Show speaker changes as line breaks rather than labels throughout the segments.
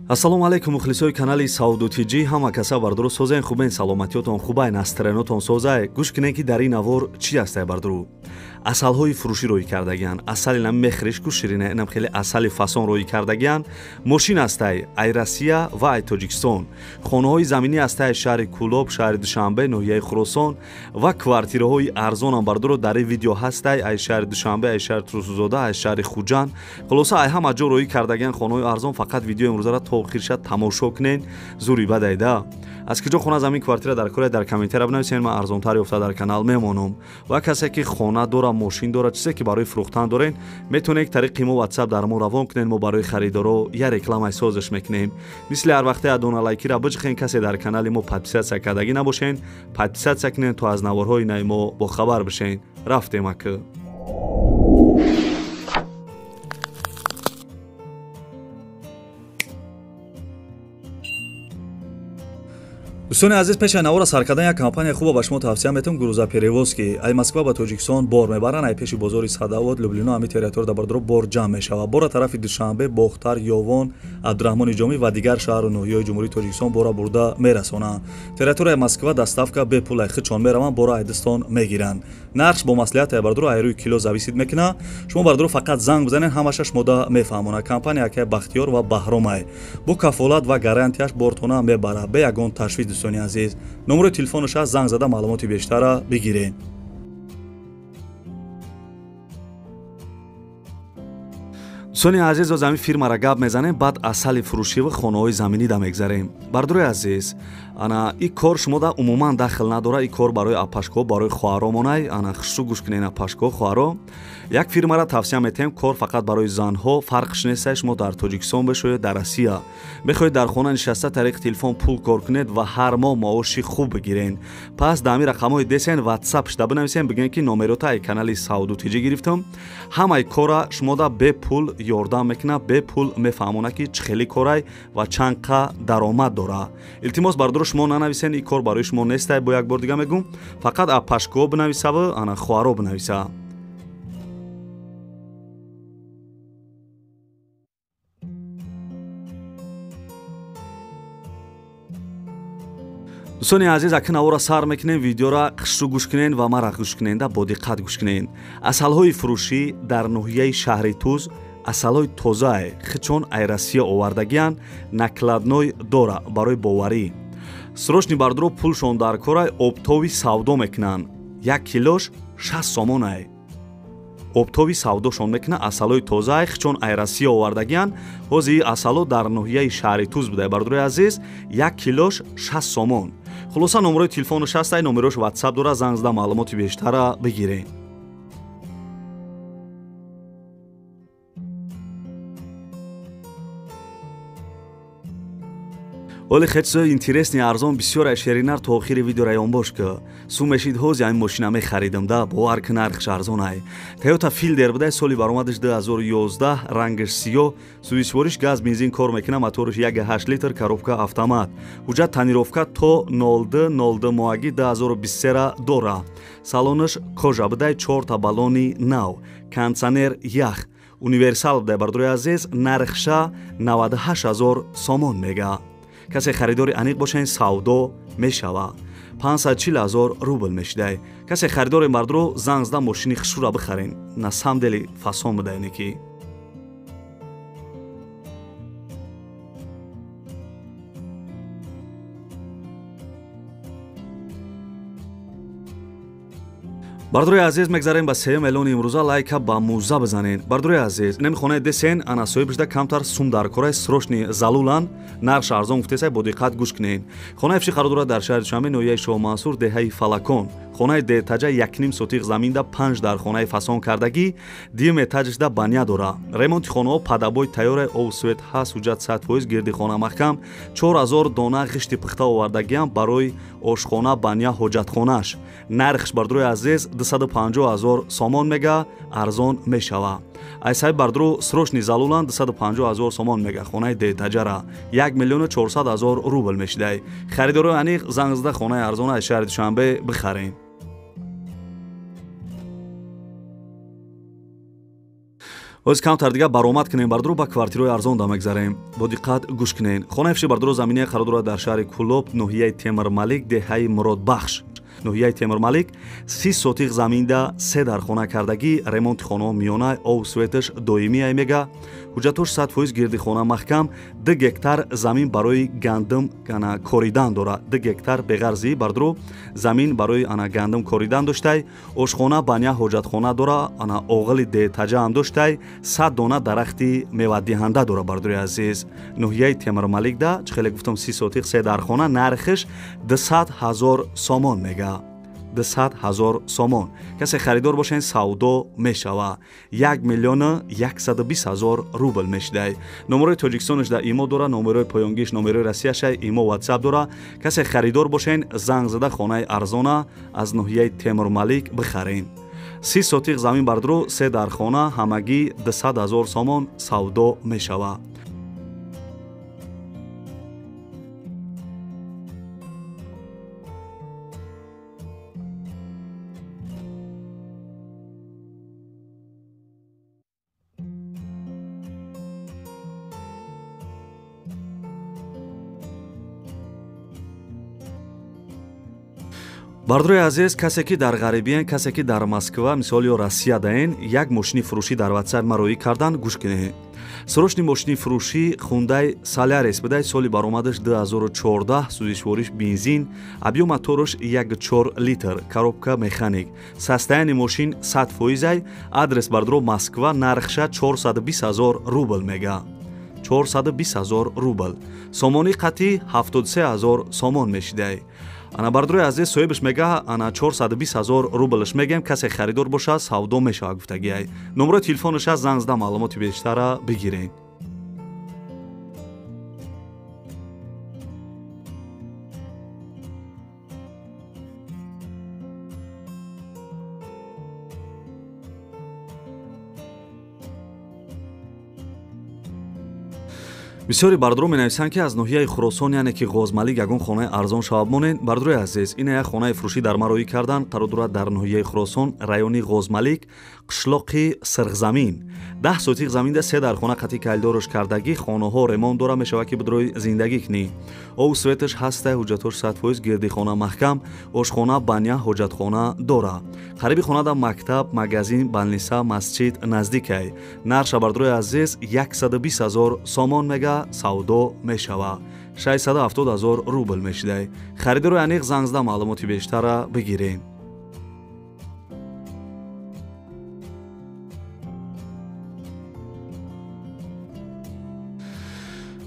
Ассалому алайкум мухлисои канали Савдо ТЖ. Ҳама каса бардуру созен, хубен, саломатиётон хубай, настроенотон созай. Гӯш кунед, ки дар ин навор чӣ ҳастай бардуру. Асалҳои фурӯшӣ рӯй кардагиян. Асали нам мехришку ширина, инам хеле асали фасон рӯй кардагиян. Мошин ҳастай ай Россия ва ай Тоҷикистон. Хонаҳои заминӣ ҳастай шаҳри Кӯлоб, шаҳри Душанбе, ноҳияи Хуросон ва квартираҳои арзонам бардуру дар ин видео ҳастай ай шаҳри Душанбе, ай шаҳри Турсунзода, ай шаҳри Хуҷанд. Хулоса ай ҳама ҷо рӯй кардагиян хонаҳои арзон. Фақат видеои имрӯзаро то охирша тамошо кунед. Зури бадайда. Аз куҷо хона, замин, квартира дар кора, дар комментария бинависед, ман арзонтар ёфта дар канал мемонам. Ва касе ки хона дора, мошин дора, чизе ки барои фурӯхтан дорен, метавонед тариқи мо WhatsApp дар мо равон кунед, мо барои харидоро я рекламаи созиш мекунем. Мисли ҳар вақте адона лайкира биҷихен, касе дар канали мо подписатсия кардагӣ набошен, подписатсия кунед, то аз наворҳои нави мо бохабар бишен. Рафтем ака. Дӯстони азиз, пеш аз навора сар кардан як компания хуба ба шумо тавсия метавам, грузоперевозки. Ай Москва ба Тоҷикистон бор мебаранд, ай пеши бозори Садовод, Люблино, ҳами территория дар бардоро бор ҷамъ мешавад. Бора тарафи Душанбе, Бохтар, Ёвон, Абдураҳмони Ҷомӣ ва дигар шаҳру ноҳияҳои Ҷумҳурии Тоҷикистон бора бурда мерасонанд. Территорияи Москва доставка бепул, ай худшон мераванд, бора ай дастон мегиранд. Нархш бо маслиҳат ай бардоро ай рӯи кило зависит мекунад. Шумо бардоро фақат занг бизанед, ҳамаша шумода мефаҳмонад. Компания акай Бахтиёр ва Баҳромай бо кафолат ва гарантияш бортона мебарад, бе ягон ташвиш. Дӯстони азиз, номерои телефонаш аст, занг зада маълумоти бештара бигиред. Дӯстони азиз, оз ҳамин фирмара гап мезанем, баъд асали фурӯшӣ ва хонаҳои заминӣ да мегзарем. Бардорои азиз, ана и кор шумода умуман дахл надора, и кор барои апашко, барои хоҳаромонай. Ана хушрӯ гӯш кунед, апашко, хоҳаро. Як фирмара тавсия метаҳем, кор фақат барои занҳо, фарқш нестай шумо дар Тоҷикистон бошед, дар Россия. Мехоҳед дар хона нишаста тариқи телефон пул кор кунед ва ҳар моҳ маоши хуб бигиред. Пас дар ҳамин рақамҳои десен WhatsApp шуда бинависен, бигӯен ки номерота ай канали Савдо ТЖ гирифтам. Ҳамаи кора шумода бепул ёрдам мекунад, бепул мефаҳмонад, ки чӣ хели корай ва чанд қа даромад дора. Илтимос бардоро, шумо нанависен, ин кор барои шумо нестай, бо як бор дига мегӯм, фақат апашко бинависаву ана хоҳаро бинависа. Дӯстони азиз, ака навора сар мекунем, видеора хушрӯ гӯш кунед ва мара гӯш кунед, бо диққат гӯш кунед. Асалҳои фурӯшӣ дар ноҳияи шаҳри Туз, асалҳои тозае, хичон ай Россия овардагиянд, накладной дора барои боварӣ. Срочный бардоро пулшон дар корай, оптовый савдо мекунанд. Як килош 60 сомонай. Оптовый савдошон мекунад, асалҳои тозае, хичон ай Россия овардагиянд. Ҳозир асалҳо дар ноҳияи шаҳри Туз будай, бардорои азиз, як килош 60 сомон. Хулоса номерои телефонаш ҳастай, номерош WhatsApp дора, занг зада маълумоти бештара бигиред. Оли хечзои интересный арзон бисёр ай шеринар, то охири видеора ёнбош ки. Сум мешид ҳози ҳамин мошина мехаридам да, бовар ки нархш арзон ай. Toyota Fielder будай, соли баромадаш 2011, рангаш сиёҳ, сӯзишвориш газ, бензин кор мекунад, мотораш 1.8 литр, коробка автомат. Ҳуҷҷат тонировка то 02.02 моҳаги 2023 дора. Салонаш кожа будай, 4 та баллони нав, кондиционер ях, универсал будай, бардорои азиз, нархша 98 000 сомон мега. Касе харидори аниқ бошен, савдо мешава. 540 000 рубл мешидай. Касе харидори мардро занг зада мошини хушрӯра бихарен. На самом деле фасон будай неки. Бардорои азиз, мегзарем ба сеюм эълони имрӯза. Лайка ба муза бизанед. Бардорои азиз, немихонаи десен, ана соҳибшда камтар сум дар корай, срочный залулан, нархш арзон гуфтесай, бо диққат гӯш кунед. Хонаи фиши қарор дорад дар шаҳри Душанбе, ноҳияи Шоҳмансур, деҳаи Фалакон. Хонаи детаҷа 1,5 сотиқ заминда, панҷ дар хонаи фасон кардагӣ, дуюм этажашда баня дора. Ремонти хонаҳо под обои тайёра, об свет ҳаст, ҳуҷҷат 100%, гирди хона маҳкам, 4000 дона ғишти пухта овардагиам барои ошхона, баня, ҳоҷатхонааш. Нархш бардорои азиз 250 000 сомон мега, арзон мешава. Ай саҳиб бардоро срочный залулан, 250 000 сомон мега, хонаи детаҷара 1 миллиону 400 000 рубл мешидай. Харидорои аниқ занг зада хонаи арзона аз шаҳри Душанбе бихарем. Ҳоз камтар дига баромад кунем бардуру ба квартираҳои арзон да мегзарем. Бо диққат гӯш кунен. Хонаи фурӯши бардуру заминаи қарор дорад дар шаҳри Кӯлоб, ноҳияи Темурмалик, деҳаи Муродбахш. Ноҳияи Темурмалик 30 сотиқ заминда 3 дархона кардагӣ, ремонти хонаҳо миёна, об светаш доимӣ мега. Ҳуҷҷатош 100% гирди хона маҳкам, 2 гектар замин барои гандум ана коридан дорад. 2 гектар беғарзи бардуру замин барои ана гандум коридан доштай. Ошхона, баня, ҳоҷатхона дора, ана оғили детаҷа ҳам доштай. 100 дона дарахти мевадиҳанда дора бардури азиз. Ноҳияи Темурмаликда чӣ хеле гуфтам 30 сотиқ 3 дархона, нархиш 200 ҳазор сомон мега. 200 ҳазор сомон. Касе харидор бошен савдо мешава. 1 миллион 120 ҳазор рубл мешидай. Номерои Тоҷикистонаш да имо дора, номерои поёнгиш, номерои Россияшай, имо WhatsApp дора. Касе харидор бошен занг зада хонаи арзона аз ноҳияи Темурмалик бихарен. 30 сотиқ замин бардуру 3 дархона, ҳамагӣ 200 ҳазор сомон савдо мешава. Бардурои азиз, касе ки дар ғарибиен, касе ки дар Москва, мисол ё Россия даен, як мошини фурӯшӣ дар WhatsApp ма роӣ кардан, гӯш кунед. Срочни мошини фурӯшӣ Hyundai Solaris бидай, соли баромадаш 2014, сӯзишвориш бензин, объём мотораш 1,4 литр, коробка механик. Состояние мошин 100%, адрес бардуро Москва, нархша 420 ҳазор рубл мега. 420 ҳазор рубл. Сомони қатъӣ 73 ҳазор сомон мешидай. Ана бардурои азиз, соҳибаш мега ана 420 ҳазор рублш мегем, касе харидор бошад савдо мешавад гуфтагиай. Номерои телефонаш аст, занг зада маълумоти бештара бигирен. Бисёри бардуро менависанд, ки аз ноҳияи Хуросон, яъне ки Ғозмалик, ягон хонаи арзон шавад монед. Бардурои азиз, ина як хонаи фурӯшӣ дар ма роӣ кардан, қарор дорад дар ноҳияи Хуросон, райони Ғозмалик, қишлоқи Сирғзамин. 10 сотиқ заминда 3 дархона қатъи калидорш кардагӣ, хонаҳо ремонт дора, мешавад ки бидрои зиндагӣ кунӣ. Об светаш ҳаста, ҳуҷҷатош 100%, гирди хона маҳкам, ошхона, баня, ҳоҷатхона дора. Қариби хонада мактаб, магазин, балниса, масҷид наздикай. Нарша бардурои азиз 120 ҳазор сомон мега, савдо мешава. 670 ҳазор рубл мешидай. Харидори аниқ занг зада маълумоти бештара бигирем.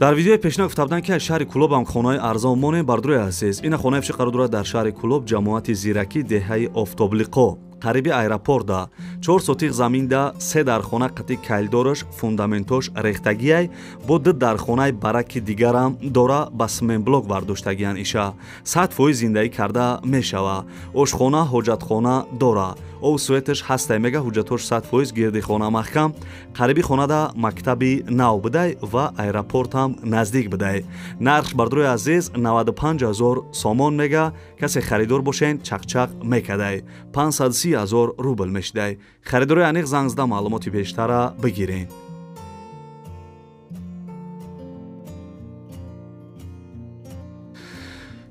Дар видеои пешина гуфта буданд, ки аз шаҳри Кӯлоб ҳам хонаҳои арзон монем. Бардурои азиз, ина хонаи фурӯшӣ қарор дорад дар шаҳри Кӯлоб, ҷамоати Зиракӣ, деҳаи Офтоблиқо, қариби аэропорта. 4 сотиқ заминда 3 дархона қатъи кайлдораш, фундаментош рехтагиай, бо 2 дархонаи бараки дигарам дора, ба сменблок бардоштагиян иша. 100% зиндагӣ карда мешава. Ошхона, ҳоҷатхона дора. Об светаш ҳастай мега, ҳуҷҷатош 100%, гирди хона маҳкам. Қариби хонада мактаби нав бидай ва аэропортам наздик бидай. Нарх бардурои азиз 95 ҳазор сомон мега, касе харидор бошен чақчақ мекадай. 530 ҳазор рубл мешидай. Харидори аниқ занг зада маълумоти бештара бигирен.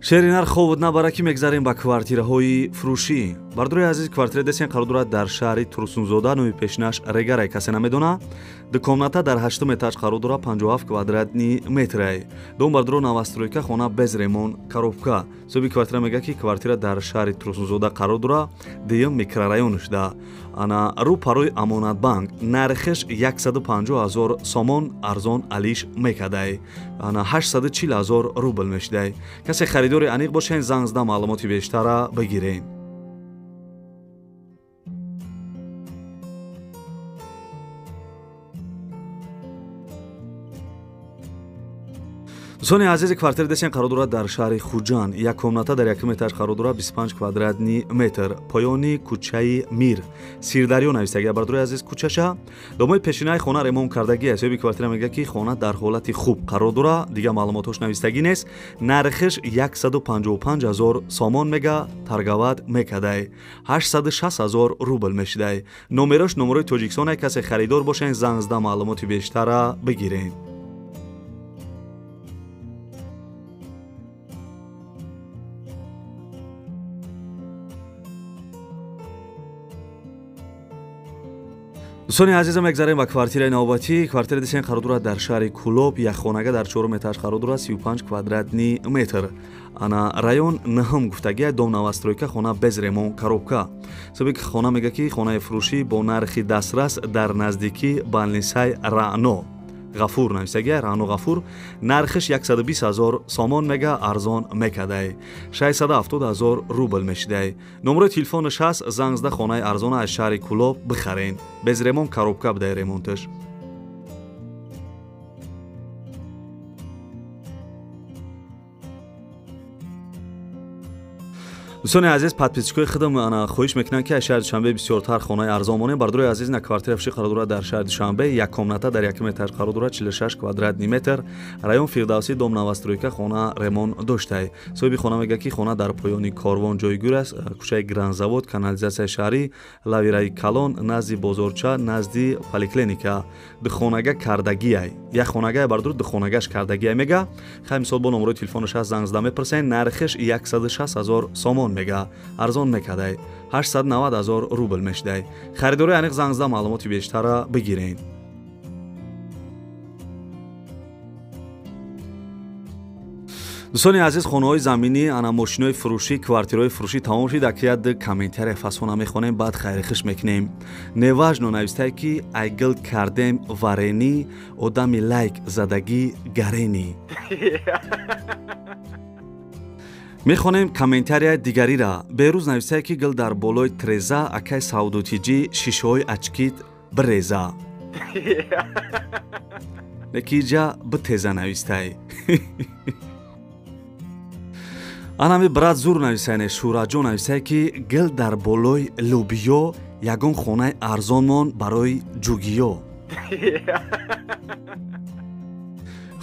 Шери нарх хобуд набара, ки мегзарем ба квартираҳои фурӯшӣ. Бардурои азиз, квартира десен қарор дорад дар шаҳри Турсунзода, номи пешинаш Регарай, касе намедона. Ду комната дар 8 этаж қарор дорад, 57 квадратни метрай. Дом бардуро новостройка, хона без ремонт, коробка. Соҳиби квартира мега, ки квартира дар шаҳри Турсунзода қарор дорад, дуюм микрорайон шуда. Ана рӯ парои Амонатбанк, нархиш 150 ҳазор сомон, арзон алиш мекадай. Ана 840 ҳазор рубл мешидай. Касе харидори аниқ бошен занг зада маълумоти бештара бигирен. Дӯстони азизи, квартира десен қарор дорад дар шаҳри Хуҷанд. Як комната дар якум этаж қарор дорад, 25 квадратный метр. Поёни кӯчаи Мир. Сирдарё навистагӣ бардорои азиз кӯчаша. Домои пешинаи хона ремонт кардагӣ. Соҳиби квартира мегӯяд, ки хона дар ҳолати хуб қарор дорад, дигар маълумотҳош навистагӣ нест. Нархиш 155 ҳазор сомон мега, торговать мекадай. 860 ҳазор рубл мешидай. Номерош номерои Тоҷикистон, касе харидор бошен, занг зада маълумоти бештара бигирен. Дӯстони азизам, мегзарем ба квартираи навбатӣ. Квартира десен қарор дорад дар шаҳри Кулоб, як хонага дар чорум этаж қарор дорад, 35 квадратный метр. Ана район наҳум гуфтагия, дом новостройка, хона без ремонт, коробка. Соҳиби хона мегӯяд, ки хонаи фурӯшӣ бо нархи дастрас дар наздикӣ балнисай Раъно Ғафур нависагия, Раъно Ғафур. Нархиш 120 ҳазор сомон мега, арзон мекадай. 670 ҳазор рубл мешидай. Номерои телефонаш ҳаст, занг зада хонаи арзона аз шаҳри Кулоб бихарен. Без ремонт, коробка будай ремонташ. Дӯстони азиз, подписчикои худам ана хоҳиш мекунам, ки аз шаҳри Душанбе бисёртар хонаи арзон монем. Бардорои азиз, на квартира фурӯшӣ қарор дорад дар шаҳри Душанбе, як комната дар якум этаж қарор дорад, 46 квадратный метр. Район Фирдавсӣ, дом новостройка, хона ремонт доштай. Соҳиби хона мегӯяд, ки хона дар поёни корвон ҷойгир аст, кӯчаи Грандзавод, канализатсияи шаҳрӣ, лавираи калон, назди бозорча, назди поликлиника. Духонага кардагиай. Як хонагае бардор, духонагаш кардагиай мега. Хай мисол бо номерои телефонаш ҳаст, занг зада мепурсен. Нархиш 160 ҳазор сомон мега, арзон мекадай. 890 ҳазор рубл мешидай. Харидори аниқ занг зада маълумоти бештара бигирен. Дӯстони азиз, хонаҳои заминӣ, ана мошинои фурӯшӣ, квартираҳои фурӯшӣ тамом шид. Акияд комментария фасона мехонем, баъд хайрихиш мекунем. Неважно навистае, ки айгил кардем варенӣ, одами лайк задагӣ гаренӣ. Мехонем комментария дигарира. Берӯз навистае, ки гил дар болои треза, акай Саудутиҷӣ шишаҳои очкит биреза. Лекиҷа битеза навистай. Анами брат зур нависайне, Шураҷон нависае, ки гил дар болои лӯбиё, ягон хонаи арзонмон барои ҷугиё.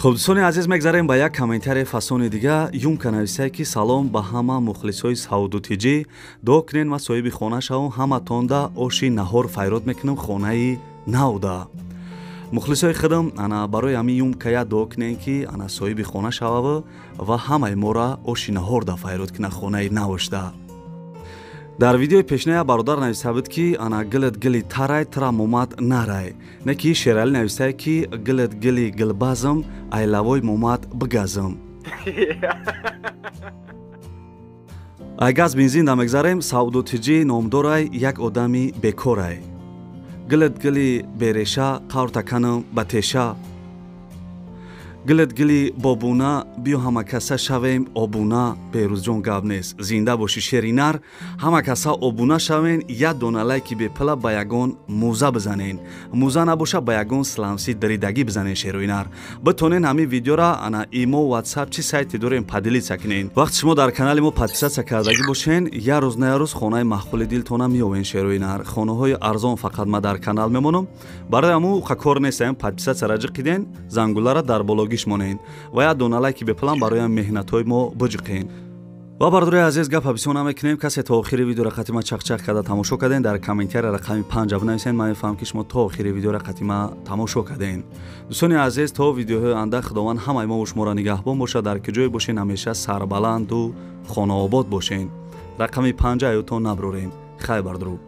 Хуб, дӯстони азиз, мегзарем ба як комментарияи фасони дига. Юмка нависае, ки салом ба ҳама мухлисои Саудутиҷӣ, дуо кунен ма соҳиби хона шавам, ҳаматонда оши наҳор файрод мекунам хонаи навда. Мухлисои худам, ана барои ҳамин Юмка дуо кунен, ки ана соҳиби хона шавав ва ҳамаи мора оши наҳорда файрод куна хонаи навошда. Дар видеои пешная бародар нависта буд, ки ана гилат гили тарай, тра момад нарай. Не ки Шералӣ навистае, ки гилат гили гилбазм, айлавой момад бигазм. Ай газ бензин да мегзарем, Саудотиҷӣ номдорай, як одами бекорай. Гилат гили береша, қавр таканам ба теша. Гилат гили бобуна, биё ҳама каса шавем обуна. Берӯзҷон гап нест, зинда боши шери нар. Ҳама каса обуна шавен, як дона лайки бепила ба ягон мӯза бизанен. Мӯза набоша, ба ягон сламси даридагӣ бизанен шерои нар. Битонен ҳамин видеора ана имо, ватсап, чӣ сайте дорем, поделиться кунен. Вақти шумо дар канали мо подписаться кардагӣ бошен, як рӯз на як рӯз хонаи маъқули дилтона меёвен шерои нар. Хонаҳои арзон фақат ма дар канал мемонам. Барои ҳамун кор нестаем, подписаться раҷиқ киден, зангулара дар боло монен ва як дона лайки бепилам барои меҳнатҳои мо биҷиқен. Ва бардорои азиз, гапа бисёр намекунем. Касе то охири видеора қатима чақчақ карда тамошо карден, дар комментария рақами 5 бинависен. Ман мефаҳмам, ки шумо то охири видеора қатима тамошо карден. Дӯстони азиз, то видеоҳои оянда Худованд ҳамаи мо шуморо нигаҳбон бошад. Дар ки ҷое бошен, ҳамеша сарбаланду хонаобод бошен. Рақами 5 аётон наброрен. Хайр, бардору.